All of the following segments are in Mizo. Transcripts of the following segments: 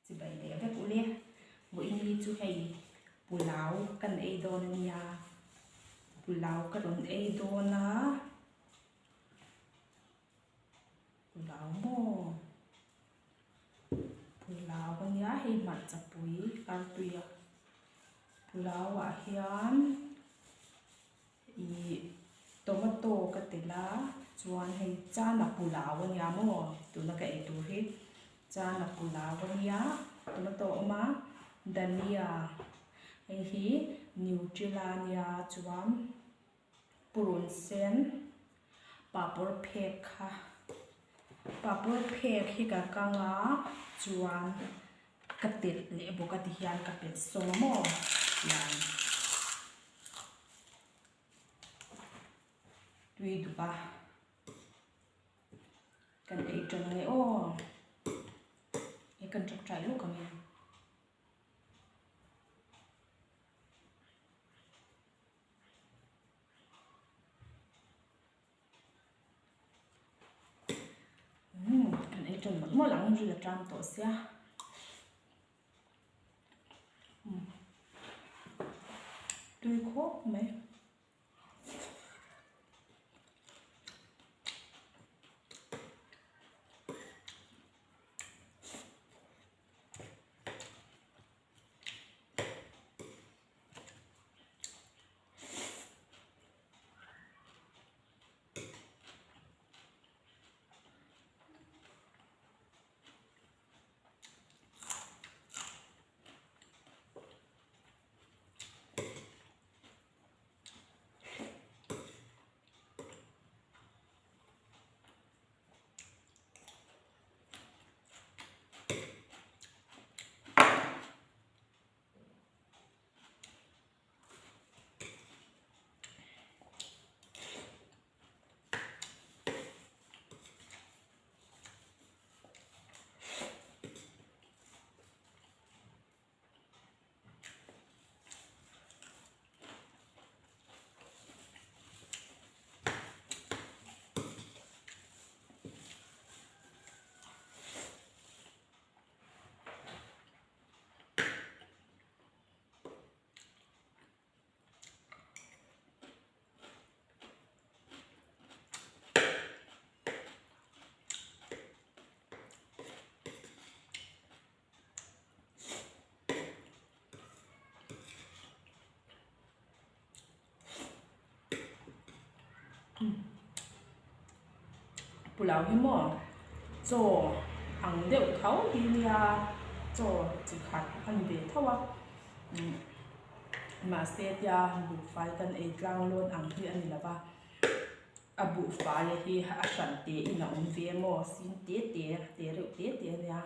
Chibai leh vek ule. Vawiin chu hei pulao kan ei dawn a nia. Pulao ka rawn ei dawn a. Pulao maw? Pulao a nia hei hmarcha pui artui a. Pulao ah hian ih tomato ka telh a chuan hei chana pulao a nia maw tuna ka ei tur hi chana pulao a nia tomato a awm a dania hei hi nutella a nia chuan purun sen papawr phek kha papawr phek hi ka kang a chuan ka telh leh bawk a tihian ka pelh sawm a maw tiang. Tui duh a kan ei tan ange aw e kan tawngtai lawk ange. Umm kan ei tan mawlh mawlh ang ril a ṭam tawh sia. Tui khawp mai. Pulao hi maw chaw ang deuh tho hi nia chaw chi khat a ni ve tho a mahse tia buhfai kan ei tlang lawn ang hi a ni lo va a buhfai hi a hran te in a awm ve maw sin te te te reuh te te a nia.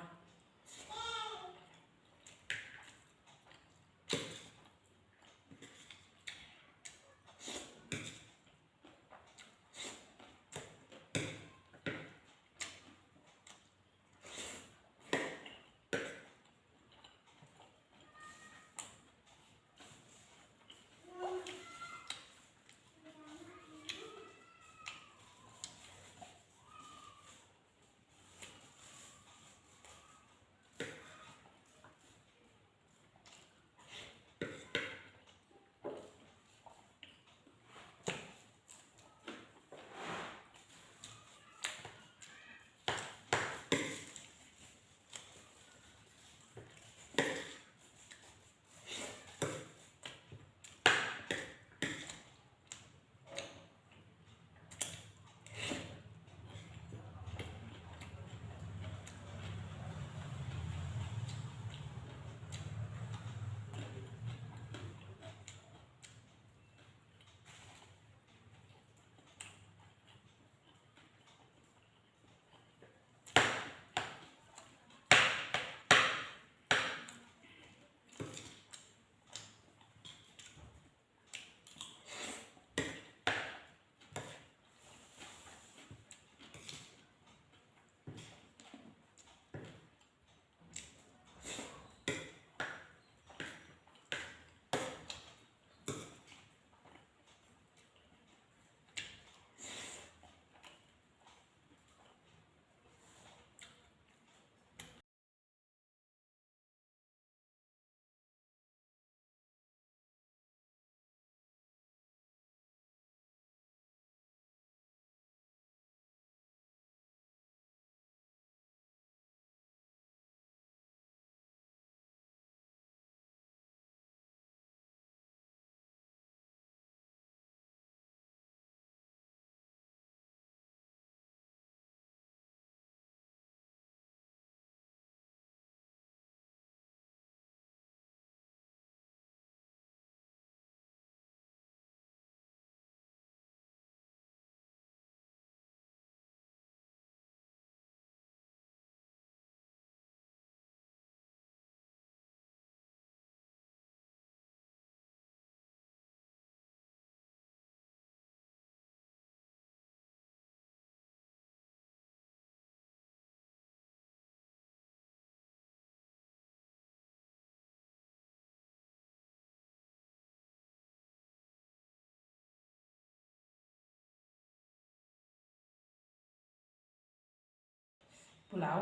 Pulao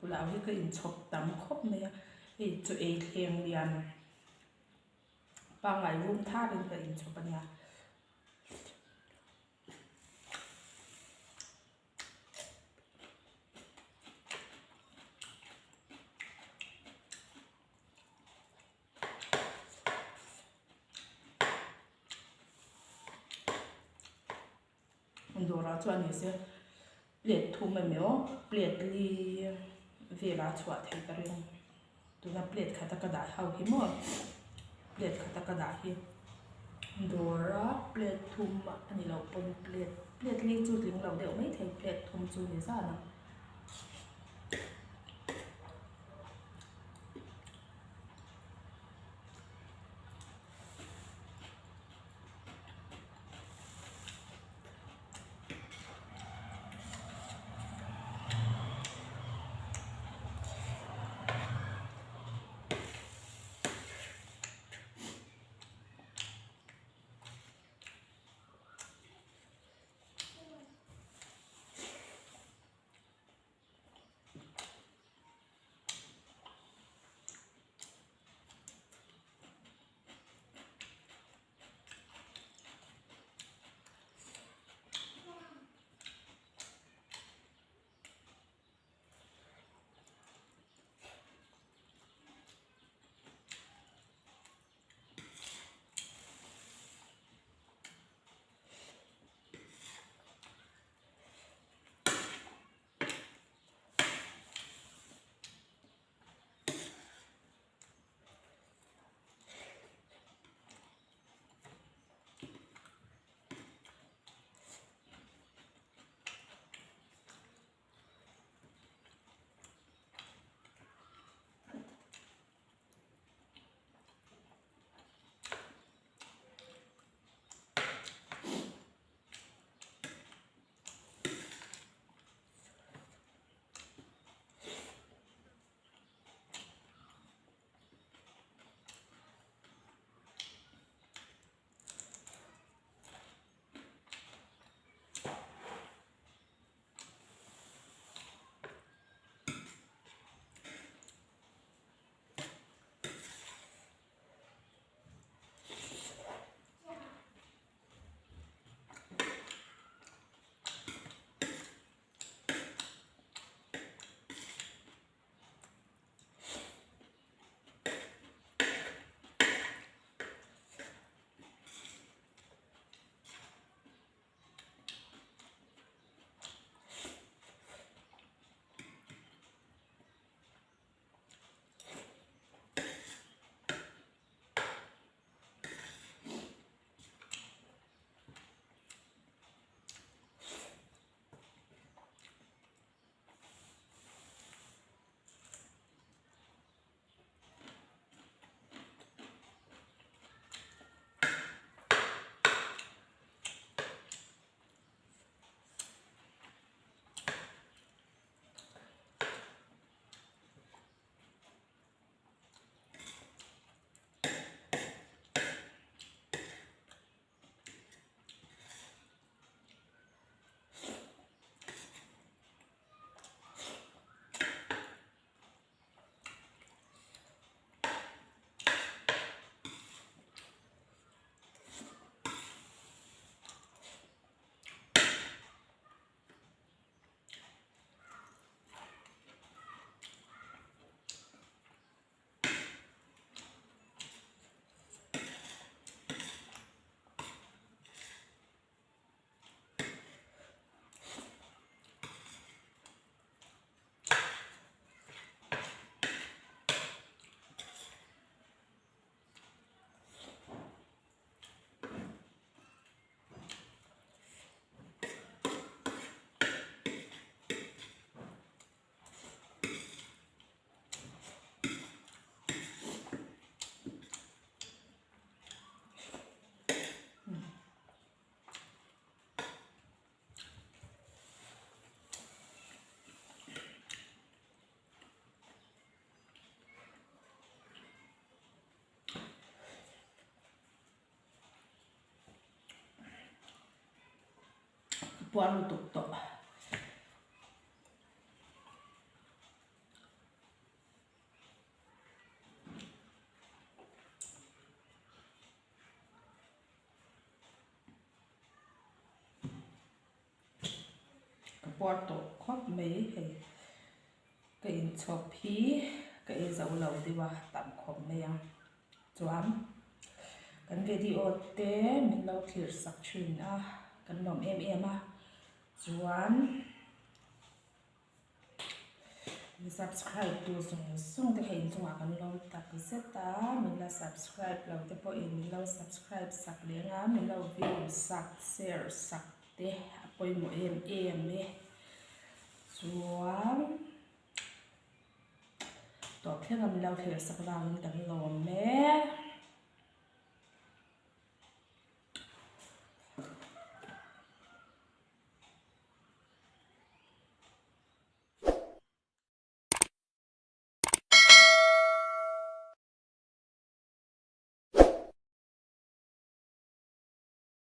pulao hi ka inchhawp tam khawp mai a hei chaw ei thleng lian pangngai rum tharin ka inchhawp a nia. Dawrah chuan ni se plate thum emaw plate li velah chhuah theih ka ring tuna plate khata ka dah ho hi maw plate khata ka dah hi dawra plate thum a ni loh pawn plate plate li chu tling lo deuh maithei plate thum chu ni zan ang. Puar lutuk tawh. puar tawh khawp mai hei ka inchhawp hi ka ei zo lo deuh a tam khawp mai a chuan kan video te min lo thlir sak thin a kan lawm em em a chuan. Mi subscribe tu zawng zawng te kha inchungah kan lo tak zet a, min la subscribe lo te pawhin min lo subscribe sak leng a, min lo view sak, share sak te a pawimawh em em e. Chuan tawp thleng a min lo thlir sak vangin kan lawm e.